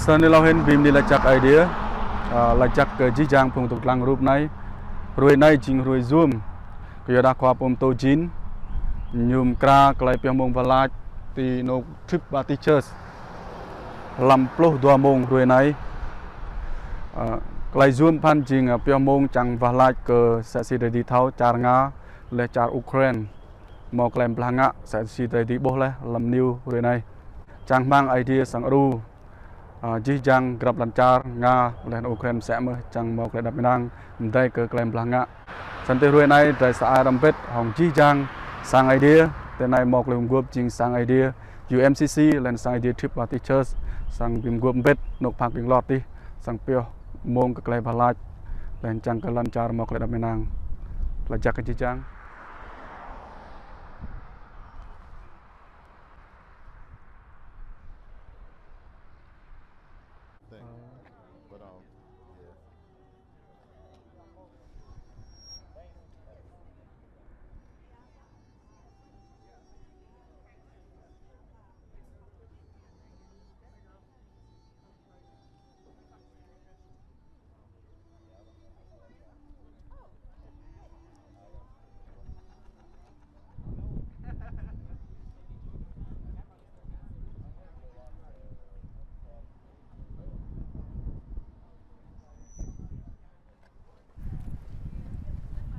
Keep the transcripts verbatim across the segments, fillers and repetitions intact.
Tơ anai lŏ hĭn bim ni lač jăk Aê Diê, ơ, lač jăk kơ jih jang phung dŏ lăng rup anai. Hrơi anai jing hrơi yôm. Kơ yua dah khua pô mtô Jin, ñu mkra tơlơi pioh mông wah lač ti anôk Trip Baptist Church. Hlăm pluh dua mông hrơi anai. Ơ, tơlơi yôm phăn jing, ơ, pioh mông čang wah lač kơ msĕ si drơi đĭ thâo čar Nga, leh čar Ukraine. Hmâo tơlơi blah ngă, msĕ si drơi đĭ ƀuh leh hlăm news hrơi anai. Čang rơmang Aê Diê sang ru, ơ, jih jang grăp lăn čar Nga, leh Ukraine msĕ mơh, čang hmâo tơlơi đăp ênang, mdei kơ tơlơi blah ngă. Snăn tơ hrơi anai, drơi sa ai hrăm mbĭt, hŏng jih jang sang Aê Diê, tơ anai hmâo tơlơi gum guôp jing sang Aê Diê U M C C, leh sang Aê Diê Trip Baptist Church, sang bi gum guôp mbĭt, anôk phak ƀing lŏt dih, sang pioh mông kơ tơlơi wah lač, leh čang kơ lăn čar hmâo tơlơi đăp ênang. Lač jăk kơ jih jang. Thing. But, um, yeah.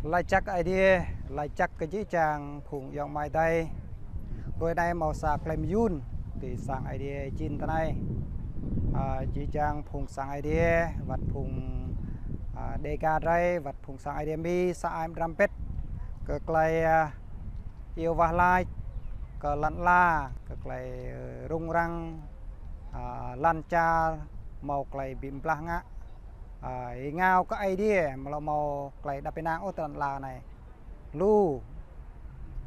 Lač jăk Aê Diê, lač jăk kơ jih jang phung ayŏng amai adơi. Hrơi anai hmâo sa tơlơi mơyŭn ti sang Aê Diê Jin tơ anai. Ơ, jih jang phung sang Aê Diê, wăt phung, ơ, Dega drơi, wăt phung sang Aê Diê Mi, sa ai hrăm mbĭt. Kơ tơlơi, ơ, iâu wah lač, kơ lăn ala, kơ tơlơi, ơ, rŭng răng, ơ, lăn čar, hmâo tơlơi bi blah ngă. Ơ, ih ngă kơ Aê Diê, mlâo hmâo tơlơi đăp ênang ôh ti lăn ala anai. Lu,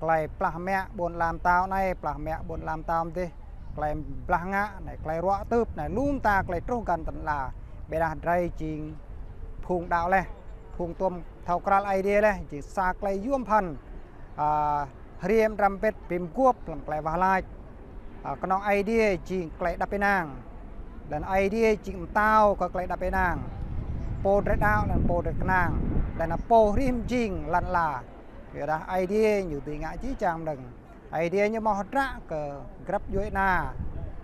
tơlơi plah mă ƀôn lan mtao anai, plah mă ƀôn lan mtao mdih, tơlơi blah ngă anai, tơlơi ruă tưp anai, lu mta tơlơi truh găn ti lăn ala. Ƀiădah drơi jing phung đaŏ leh, phung tuôm thâo krăl Aê Diê leh, jing sa tơlơi yôm phăn, ơ, hriê hrăm mbĭt bi gum guôp hlăm tơlơi wah lač. Ơ, kơnơ̆ng Aê Diê jing tơlơi đăp ênang. Leh Aê Diê jing mtao kơ tơlơi đăp ênang. Pô drơi đaŏ leh pô drơi kơnang. Leh anăn pô hrih mjing lăn ala. Yua dah Aê Diê ñu dưi ngă jih jang mơnơ̆ng. Aê Diê ñu hmâo hdră kơ grăp djuê ana,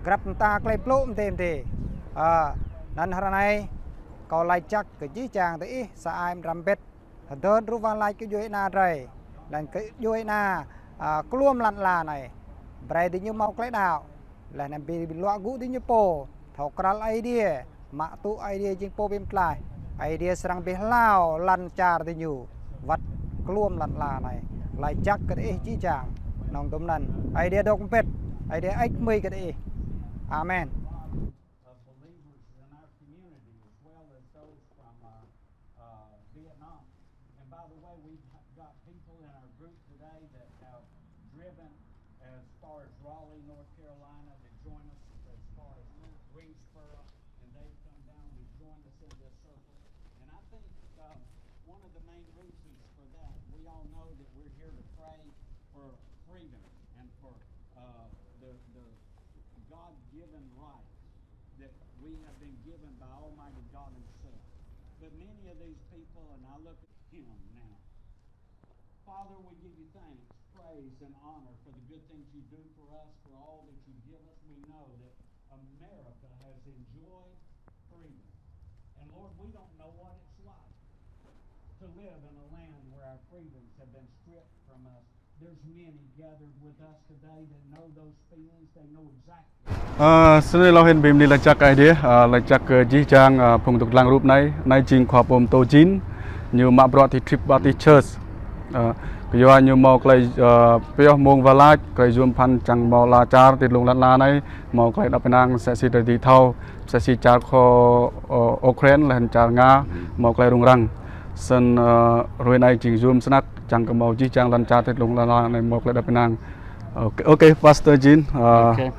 grăp mta tơlơi blŭ mdê mdê. Ơ, anăn hrơi anai, kâo lač jăk kơ jih jang diih sa ai hrăm mbĭt. Hơdơr rup wah lač kơ djuê ana drơi, leh kơ djuê ana, ơ, kluôm lăn ala anai. Brơi diñu hmâo tơlơi đaŏ. Leh anăn bi, bi luă gŭ diñu pô, thâo krăl Aê Diê, mă tŭ Aê Diê jing pô bi mtlaih. Aê Diê srăng bi hlao lăn čar diñu, wăt kluôm lăn ala anai. Lač jăk kơ diih jih jang, knŏng dŭm anăn. Aê Diê dôk mbĭt, Aê Diê hơêč hmưi kơ diih. Amen. Of believers in our community, as well as those from, uh, uh, Vietnam. And by the way, we've got people in our group today that have driven as far as Raleigh, North Carolina, to join us as far as Greensboro, and they've come down to join us in this circle. And I think, um, one of the main reasons for that, we all know that we're here to pray for freedom and for, uh, the, the God-given rights that we have been given by Almighty God Himself. But many of these people, and I look at him now. Father, we give you thanks, praise, and honor for the good things you do for us, for all that you give us. We know that America has enjoyed freedom. And Lord, we don't know what it's like to live in a land where our freedoms have been stripped from us. There's many gathered with us today that know those feelings. They know exactly. Ơ, snăn lŏ hĭn bim ni lač jăk Aê Diê, ơ, lač jăk kơ jih jang, ơ, phung dŏ lăng rup anai, anai jing khua pô mtô Jin, ñu mă bruă ti Trip Baptist Church. Ơ, kơ yua ñu hmâo tơlơi, ơ, pioh mông wah lač, tơlơi yôm phăn čang hmâo lăn čar ti lông lăn ala anai, hmâo tơlơi đăp ênang msĕ si drơi đĭ thâo, msĕ si čar kơ, ơ, Ukraine, leh čar Nga, hmâo tơlơi rŭng răng. Snăn, ơ, hrơi anai jing yôm snăk, čang kơ hmâo jih jang lăn čar ti lông lăn ala anai hmâo tơlơi đăp ênang. Okay, okay, Pastor Jin, uh, okay.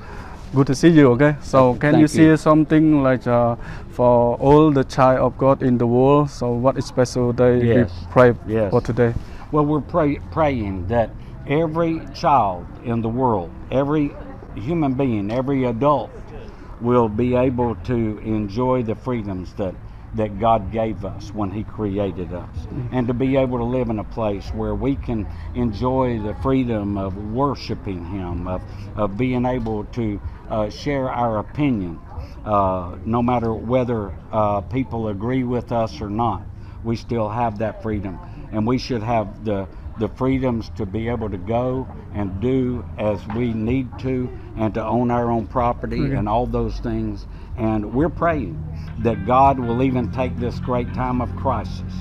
Good to see you, okay? So, thank you, can you share something like, uh, for all the child of God in the world? So, what is special day we pray for today? Yes, yes. Well, we're pray-, praying that every child in the world, every human being, every adult We'll be able to enjoy the freedoms that, that God gave us when He created us, and to be able to live in a place where we can enjoy the freedom of worshiping Him, of, of being able to uh, share our opinion, uh, no matter whether uh, people agree with us or not. We still have that freedom, and we should have the the freedoms to be able to go and do as we need to, and to own our own property, okay, and all those things. And we're praying that God will even take this great time of crisis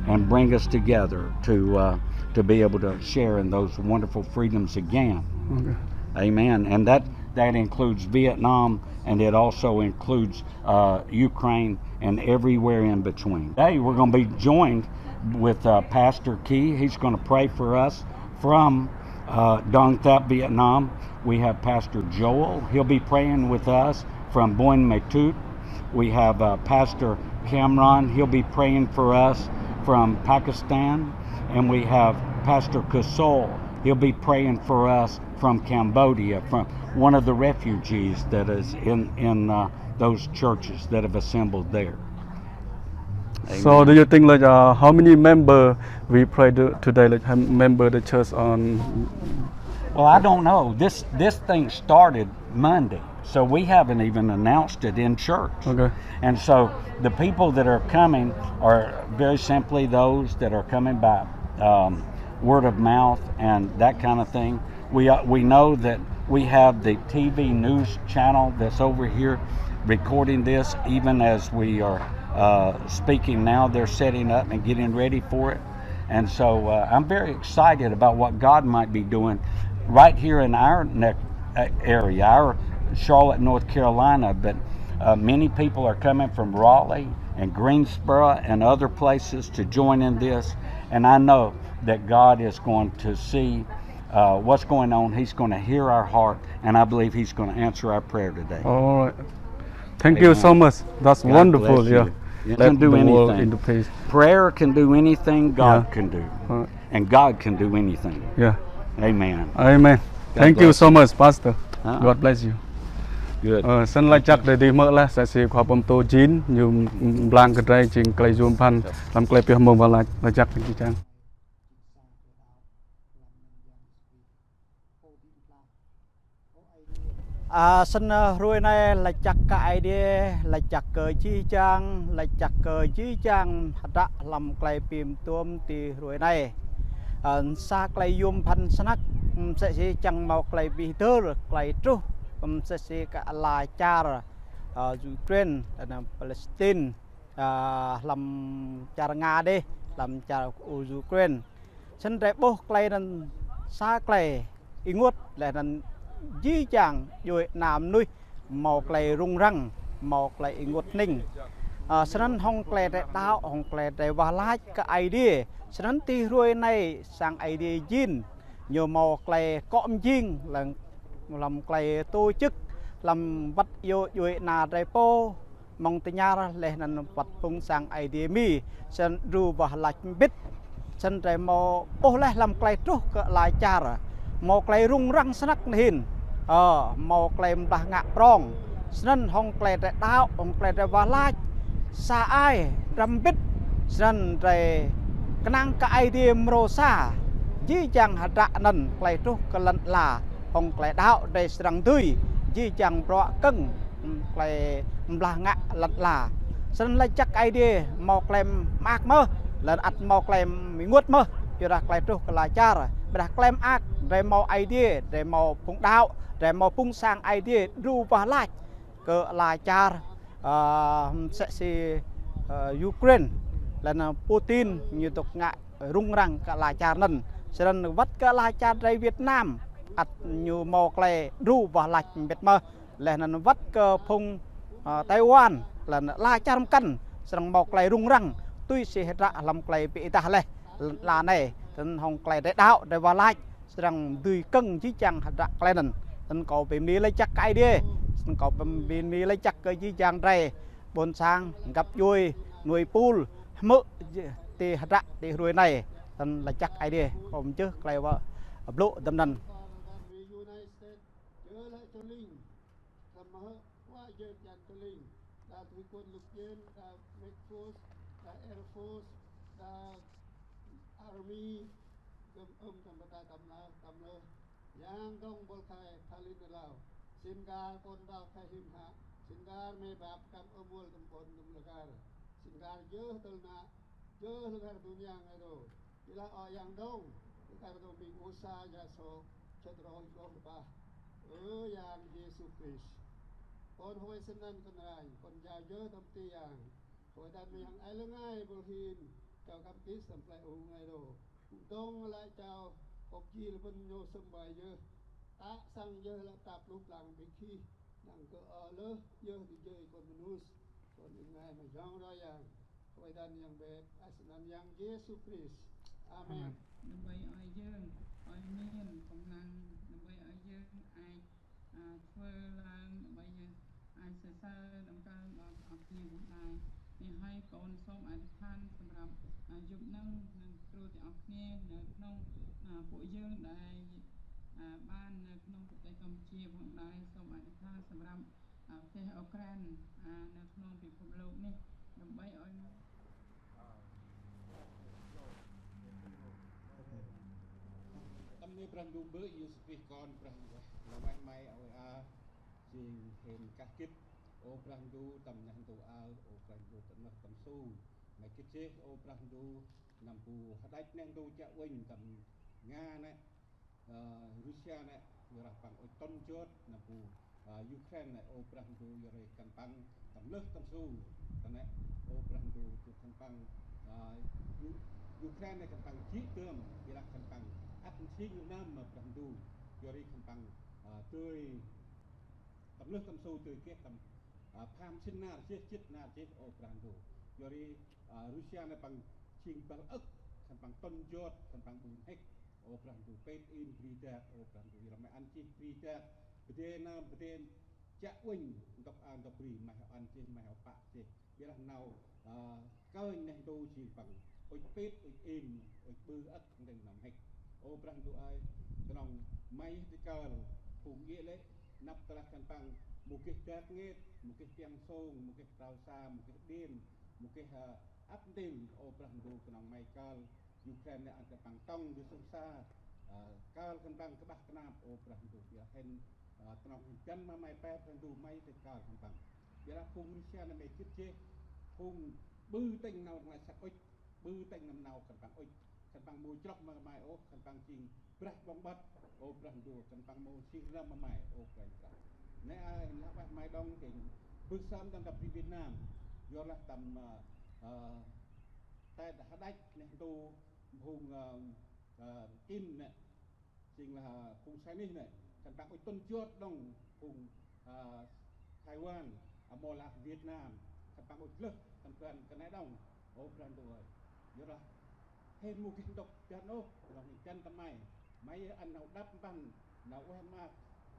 and bring us together to uh, to be able to share in those wonderful freedoms again. Okay. Amen. And that that includes Vietnam, and it also includes uh, Ukraine, and everywhere in between. Today, we're going to be joined with uh, Pastor Key. He's going to pray for us from uh, Dong Thap, Vietnam. We have Pastor Joel. He'll be praying with us from Buôn Ma Thuột. We have uh, Pastor Cameron. He'll be praying for us from Pakistan. And we have Pastor Kasol. He'll be praying for us from Cambodia, from one of the refugees that is in, in uh, those churches that have assembled there. So, amen, do you think, like, uh, how many member we pray to, today? Like, how member the church on? Well, I don't know. This this thing started Monday, so we haven't even announced it in church. Okay. And so the people that are coming are very simply those that are coming by um, word of mouth and that kind of thing. We, uh, we know that we have the T V news channel that's over here recording this, even as we are uh, speaking now. They're setting up and getting ready for it. And so uh, I'm very excited about what God might be doing right here in our neck uh, area, our Charlotte, North Carolina. But uh, many people are coming from Raleigh and Greensboro and other places to join in this. And I know that God is going to see uh, what's going on. He's going to hear our heart, and I believe He's going to answer our prayer today. All right. Thank you so much. That's wonderful. Yeah. It can do anything. Prayer can do anything God can do. And God can do anything. Yeah. Amen. Amen. Thank you so much, Pastor. God bless you. Good. Ơ, snăn lač jăk đơi dih mơ̆ lah, sa si khua pơtô Jin, ñu blang kơ drei jing klei yuôm bhăn, hlăm klei pioh mơ̆ng wah lač, lač jăk kơ jih jang. A, snăn, ơ, hruê anai lač jăk kơ Aê Diê, lač jăk kơ jih jang, lač jăk kơ jih jang hdră hlăm klei bi mtuôm ti hruê anai. Ơ, sa klei yuôm bhăn snăk, msĕ si čang mâo klei bi hdơr, klei truh, msĕ si kơ ala čar, ơ, Ukraine, anăn Palestine. Ơ, hlăm čar Nga dih, hlăm čar Ukraine. Snăn drei ƀuh klei anăn sa klei ênguôt, leh anăn jih jang djuê ana mnuih mâo klei rŭng răng, mâo klei ênguôt hnĭng. Ơ, snăn hŏng klei drei đaŏ, hŏng klei drei wah lač kơ Aê Diê. Snăn ti hruê anai sang Aê Diê jing, ñu mâo klei kŏ mjing, hlăm, hlăm klei tổ chức, hlăm wăt yơh djuê ana drei pô, mơ̆ng tơñar leh anăn wăt phung sang Aê Diê Mi, snăn đru wah lač mbĭt, snăn drei mâo ƀuh leh hlăm klei truh kơ ala čar, mâo klei rŭng răng snăk hĭn, ơ, mâo klei mblah ngă prŏng, snăn hŏng klei drei đaŏ, hŏng klei drei wah lač, sa ai, drăm mbĭt, snăn drei knang kơ Aê Diê mrô sa, jih jang hdră anăn klei truh kơ lăn ala, hŏng klei đaŏ drei srăng dưi, jih jang bruă kơ̆ng, klei mblah ngă lăn ala. Snăn lač jăk Aê Diê mâo klei mơak mơh, leh anăn ăt mâo klei ênguôt mơh, kyuadah klei truh kơ ala čar. Ƀiădah klei mơak, drei mâo Aê Diê, drei mâo phung đaŏ, drei mâo phung sang Aê Diê, đru wah lač kơ ala čar, ơ, msĕ si, ơ, Ukraine, leh anăn Putin ñu dôk ngă rŭng răng kơ ala čar anăn. Snăn wăt kơ ala čar drei Việt Nam, ăt ñu mâo klei đru wah lač mbĭt mơh. Leh anăn wăt kơ phung, ơ, Taiwan, leh anăn ala čar mkăn, srăng mâo klei rŭng răng, tui si hdră hlăm klei bi êdah leh, lăn ala anei, snăn hŏng klei drei đaŏ, drei wah lač, srăng dưi kơ̆ng jih jang hdră klei anăn. Snăn kâo bi mni lač jăk kơ Aê Diê, snăn kâo bi mni lač jăk kơ jih jang drei, ƀuôn sang, găp djuê, mnuih pul, hmư̆ ti hdră ti hruê anai, snăn lač jăk Aê Diê, kâo mjưh klei wă blŭ dŭm anăn. Đa thủy quân lục chiến, đa Mixed Force, đa Air Force, đa Army, gơm ôm tăm pơtă tăm nao, tăm nao. Yang dŏng bol khai pha lin nao. Sĭn kar pôn đao khai him hă. Sĭn kar mơbap kăm ôm wơl tăm pôn tăm lơgar. Sĭn kar jơh tơl nă, jơh lơgar dunia ngai dô. Bilah ơ Yang dŏng, lơgar dô ƀing ƀu sa ja sô, čơt rô jơh lơbah. Ơ Yang Yêsu Krist. Pôn huai sơnăn kơnrang, pôn jao jơh tăm ti Yang. Huai đan mơyang ai lơ ngai bơl hin, čao kăm kis tăm plei u ngai dô. Dŏng lăi čao, kŏp ji lơ bơ̆n ñu sum bai jơh. Tă sang jơh lăi tap lu plang ƀing khih, năng kơ ơ lơh jơh tơ jơi kôn mơnus, kôn ing ngai mơyang rô Yang. Huai đan Yang bĕ, ai sơnăn Yang Yêsu Krist. Amen. Amen. Đơ̆ng ƀơi ơi jơng, ơi miên, kông lăng, đơ̆ng ƀơi ơi jơng, ai, a, čuơ lăng, đơ̆ng ƀơi jơng, ai sơ sơ, đơ̆ng kơ, đơ̆ng ăp ñu hăng đai. Ñu hơi kôn sôm ai tơphan, sơmrăp, a, jŭp nâng, nâng kru ti ăp ñu, nâng knông, a, pŭ jơng đai, a, ban, nâng knông pŭ tơi Kampuchia, hăng đai, sôm ai tơphan, sơmrăp, a, teh Ukraine, a, nâng knông pi pơm lông ñu, đơ̆ng ƀơi ơi Tăm anai Brah Ndu bơ̆ Yêsu Krist Kon Brah Ndu. Lơ̆m mai ơi a, jing hên kah kĭt. Ơ Brah Ndu tăm neh ntu a, ơ Brah Ndu tăm neh tăm su. Mai kĭt jeh, ơ Brah Ndu, năm bu hơđăč neh ntu čă uănh tăm Nga anai. Ơ, Russia anai, yua dah păng ŭch tŭn jot, năm bu, ơ, Ukraine anai, ơ Brah Ndu, yua dah kăn păng, tăm lơh tăm su, tăm anai, ơ Brah Ndu, yua kăn păng, ơ, Yu-, Ukraine anai kăn păng jik tơm, yua dah kăn păng, ăt sing năm, ơ Brah Ndu, yua dah kăn păng, ơ, tui, tăm lơh tăm su, tui kĕ tăm, ơ, pham sĭn nar jeh, jĭt nar jeh, ơ Brah Ndu. Yua dah, ơ, Russia anai păng jing băl ơ̆k, kăn păng tŭn jot, kăn păng ƀu hĕk. Ơ Brah Ndu pĕt in bri dak, ơ Brah Ndu yua dah mai ăn čih bri dak. Bơdê năm, bơdê čă uănh, ntŭk a, ntŭk bri, mai hơ ăn čih, mai hơ pă čih. Biă dah nao, ơ, kơnh neh ntu čih păng. Ŭch pĕt, ŭch in, ŭch ƀư ơ̆k, ntĭm năm hĕk. Ơ Brah Ndu ơi, tơnŏng mai tơkal, phung iĕ lĕ, năp tơlah kăn păng, mơ̆ gih Dak Ngêt, mơ̆ gih Piang Sông, mơ̆ gih Prao Sa, mơ̆ gih Điên, mơ̆ gih, ơ, ăp ntĭm, ơ Brah Ndu tơnŏng mai kal, Ukraine anai ăn kăn păng tŏng dih sŭng sa, ơ, kal kăn păng kơƀah kơnap, ơ Brah Ndu, biă hên, ơ, tơnŏng hên găn mă mai pĕ Brah Ndu mai tơ kal kăn păng. Biă dah phung Russia anai mai kĭt jeh, phung ƀư tĕng nao ngă săk ŭch, ƀư tĕng năm nao kăn păng ŭch, kăn păng mơ̆ čroh mă mai ôh, kăn păng jing brah ƀong ƀăt, ơ Brah Ndu, kăn păng mơ̆ sing răm mă mai, ơ Brah Ndu. Anai a, lah wah mai dŏng tĕng, bưh sơm tăm tăm bri Việt Nam, yua dah tăm, ơ, ơ, tơdah hơđăč neh ntu phung, ơ, ơ, Kim anai, jing lah phung Chinese anai, kăn păng ŭch tŭn jot dŏng phung, ơ, Taiwan, amâo lah Việt Nam, kăn păng ŭch lơh, kăn păng kơ anai dŏng, ơ Brah Ndu ơi. Yua dah, hên mơ̆ gih ntŭk găn ôh, dŏng găn tăm mai, mai ăn nao đăp păng, nao ueh mơak,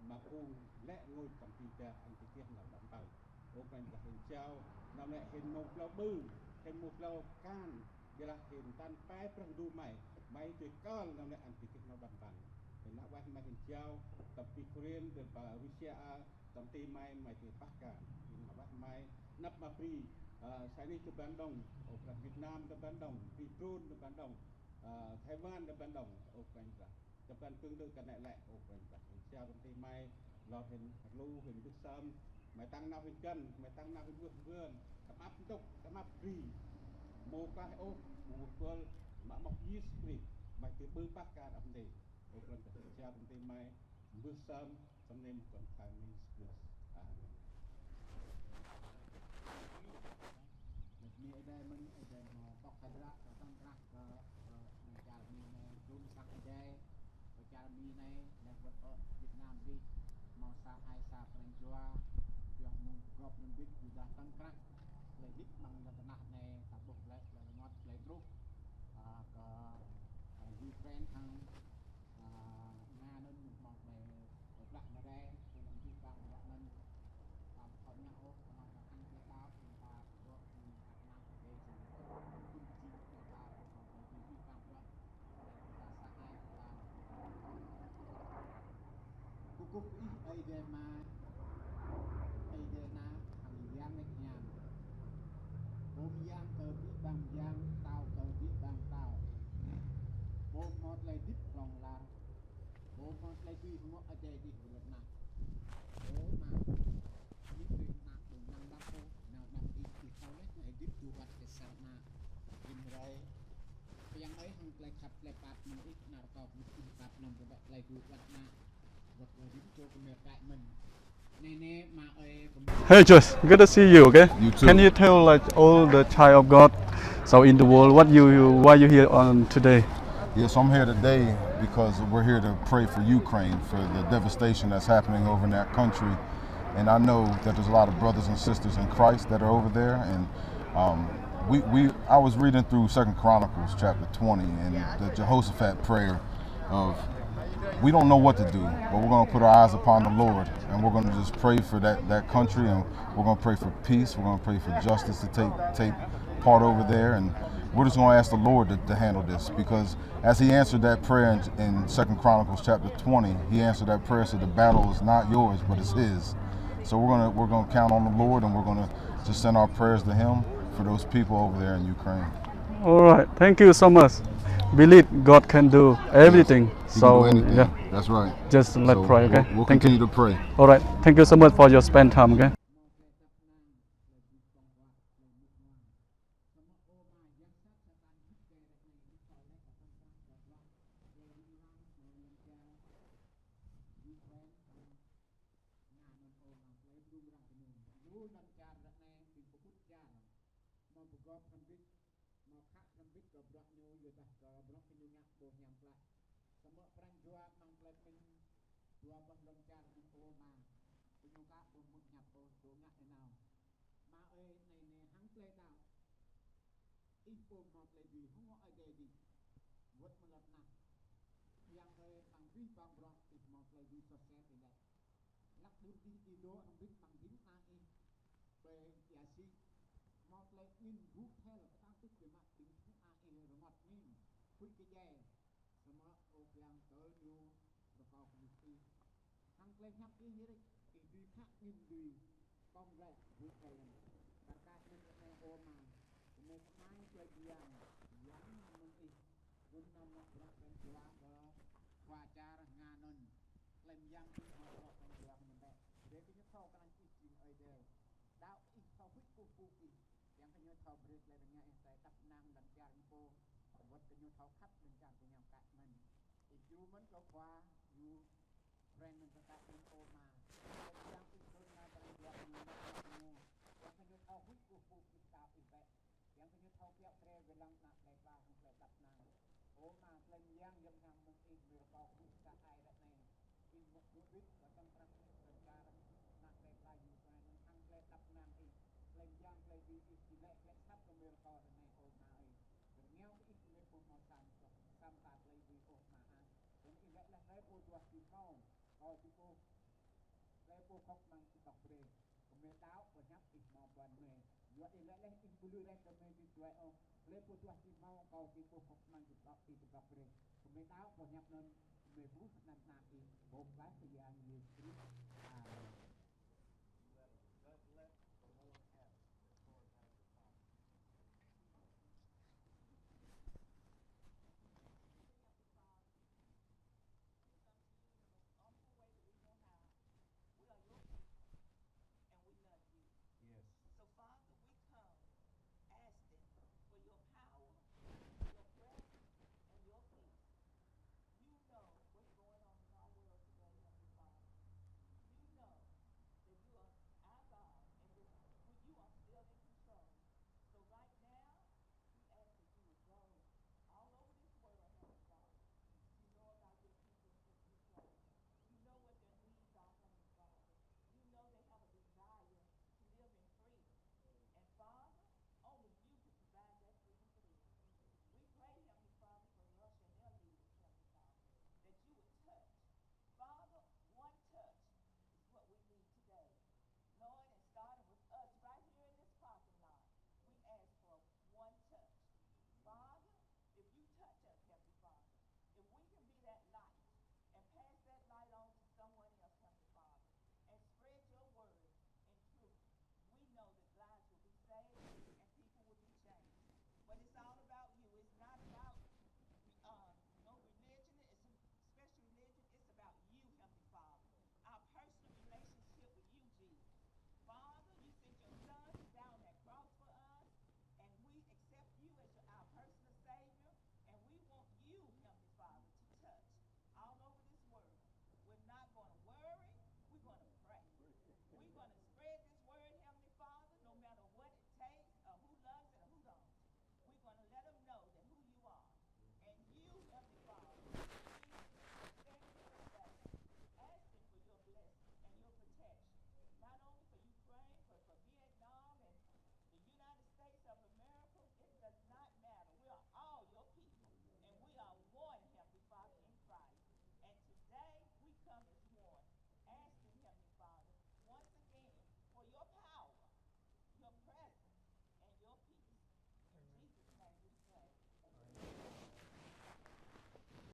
mă phung lĕ ngui tăm bri dak ăn tơ gih nao đăp păng. Ơ Brah Ndu hên jao, năm lĕ hên mơ̆ hlâo ƀư, hên mơ̆ hlâo kan, biă dah hên tăn pĕ Brah Ndu mai, mai tơ kal năm lĕ ăn tơ gih nao đăp păng. Hên lah wah mai hên jao, tăm bri Ukraine, biă dah pơ Russia a, tăm ti mai, mai tơ pah kan. Hên lah wah mai, năp mă bri, ơ, Chinese tơ ban dŏng, ơ Brah Việt Nam tơ ban dŏng, bri Brun tơ ban dŏng, ơ, Taiwan tơ ban dŏng, ơ Brah Ndu. Tơ ban tương tự kơ anai lĕ, ơ Brah Ndu. Hên jao tăm ti mai, lor hên lu, hên bưh sơm, mai tăng nao hên găn, mai tăng nao hên wơh wơ̆n, tăm ăp ntŭk, tăm ăp bri. Mơ̆ klaih ôh, mơ̆ wơh wơl, mă mŏk Yêsu Krist, mai tơ ƀư pah kan ăp ntĭm. Ơ Brah Ndu, hên jao tăm ti mai, bưh sơm, tăm nem kơ Khua Yang Yêsu Krist. Amen. Bơni Ơi Adai mơ̆n, Ơi Adai mơ̆ pŏk hơdră kơ tơ̆ng krah kơ, kơ, kơ čar Mi anai, dŭm sang Ơi Adai, kơ čar Mi anai, lĕ wơ̆t ôh Việt Nam dih, mâo sa ai sa pran jua, yua mơ̆ng gŏp anŭn ƀĭt, yua dah tơ̆ng krah, tơlơi nik mơ̆ng lŏn tơnah anai, ta ƀuh tơlơi, tơlơi rơngot, tơlơi truh, a, kơ, a, Ukraine hăng, a, Nga anŭn mơ̆ mơ̆ tơblah mơ̆ rai, tơnŏng jih pang bruă anŭn, pang thâo ngă ôh, tơnŏng kơ hăng tơlơi đaŏ, ta bruă, ta kơnang kơ Ơi Adai jing, pun jing, ta, tơnŏng kơ jih pang bruă, ta sa ai, ta. Kơkuh kơ Ih, Ơi Adai mă, Ơi Adai ană, hăng Ih Abih bang yang tao kơ abih bang tao. Pô hmâo tơlơi hơdip hlŏng lar. Pô hmâo tơlơi dưi hơngŏ adai adih ƀơi lŏn tơnah. Ơ Ama, ih tui ană ƀing ană ƀă pô, nao anăp ih, ih thâo laih tơlơi hơdip djơ̆ wơ̆t kơ sang ană. Rĭm hrơi, Khua Yang ơi, hăng tơlơi khăp tơlơi pap mơ̆ng ih, ană rơkâo kơ ih pap lŏm pơbă tơlơi djơ̆ wơ̆t ană. Hey, Josh, good to see you, okay? You too. Can you tell, like, all the child of God, so in the world, what you, you, why you here on today? Yes, I'm here today because we're here to pray for Ukraine, for the devastation that's happening over in that country. And I know that there's a lot of brothers and sisters in Christ that are over there, and um, we, we, I was reading through Second Chronicles chapter twenty and the Jehoshaphat prayer of, we don't know what to do, but we're gonna put our eyes upon the Lord, and we're gonna just pray for that, that country, and we're gonna pray for peace. We're gonna pray for justice to take, take part over there, and we're just gonna ask the Lord to, to handle this, because as he answered that prayer in, in Second Chronicles chapter twenty, he answered that prayer, said, "The battle is not yours, but it's his." So we're gonna, we're gonna count on the Lord, and we're gonna just send our prayers to him for those people over there in Ukraine. All right. Thank you so much. Believe God can do everything. He can do anything. So, yeah. That's right. Just let's pray, okay? So we'll, we'll continue to pray. All right. Thank you so much for your spend time, okay? Hmâo pơgop hrŏm hơbĭt, hmâo khă hrŏm hơbĭt kơ bruă ñu, yua dah kơ bruă kơ ñu ngă ƀu hiam klă. Samơ̆ pran jua amăng tơlơi pơmĭn dua boh lŏn čar anŭn, ơ Ama, kơ ñu ka ƀu hmư̆ hiăp ôh, dŏ ngă nanao. Ama ơi, anai nê hăng tơlơi đaŏ, ih pô hmâo tơlơi dưi hơngŏ adai adih wơ̆t mơ̆ng lŏn tơnah. Yang ơi, amăng abih bang bruă ih hmâo tơlơi dưi soh sel ih laĭ. Hlăk đưm ih dŏ hrŏm hơbĭt amăng ding kơna ih, tơlơi ia sĭ, hmâo tơlơi angĭn rŭ thel kơtang tŭk biă mă ƀing kơna ih rơngot angĭn, huĭ kơdjai. Samơ̆ ơ Khua Yang, tơl ñu rơkâo kơ ih. Hăng tơlơi hiăp ih rĭk, ih dưi khă angĭn dưi kông glaĭ huĭ thel. Kar kaĭ mơ̆n ră anai, ơ Ama, gơmơi kơnang tơlơi bơyan, yang mơ̆ng ih, gum nao mă bruă pran jua kơ khua čar Nga anŭn. Tơlơi mơyang ih hmâo bruă pran jua kơ ñu bĕ. Brơi kơ ñu thâo kơnang ih jing Ơi Adai. Đaŏ ih thâo huĭ kơkuh pơpŭ ih. Kiăng kơ ñu thâo brơi tơlơi rơngiă ih, tơlơi tăp năng lŏn čar ñu pô. Wơ̆t kơ ñu thâo khăp lŏn čar kơ ñu pơkă mơ̆n. Ih djru mơ̆n kơ khua Ukraine mơ̆n kơ kăt mơ̆n, ơ Ama. Kiăng ih kơnang pran jua kơ ñu, kiăng kơ ñu thâo huĭ kơkuh pơpŭ ih, đaŏ ih bĕ. Kiăng kơ ñu thâo kiaŏ brơi wai lăng ană plei pla hăng tơlơi tăp năng. Ơ Ama, tơlơi mơyang yom yang mơ̆ng ih, gơmơi rơkâo kơ ih sa ai ră anai. Ih mơ̆ mơbit kơ tơ̆ng prăk ih lŏn čar ană plei pla Ukraine hăng tơlơi tăp năng ih. Tơlơi mơyang tơlơi dưi ih či laĭ tơlơi sat kơ gơmơi rơkâo ră anai, ơ Ama ơi. Rơngiao kơ ih, gơmơi ƀu hmâo sa mơta, sa mơta tơlơi dưi ôh, Ama ah. Anŭn ih laĭ laih: Hlơi pô duah či hmâo, kâo či ƀuh. Hlơi pô khŏk amăng či pŏk brơi. Gơmơi đaŏ pơhiăp ih hmâo ƀuăn gơmơi. Yua ih laĭ laih ih ƀu lui rai kơ gơmơi ƀu djai ôh. Hlơi pô duah či hmâo, kâo či ƀuh, khŏk amăng či pŏk, ih či pŏk brơi. Gơmơi đaŏ pơhiăp anŭn, gơmơi ƀuh anăn ană ih, pơklaih Khua Yang Yêsu Krist. Amen.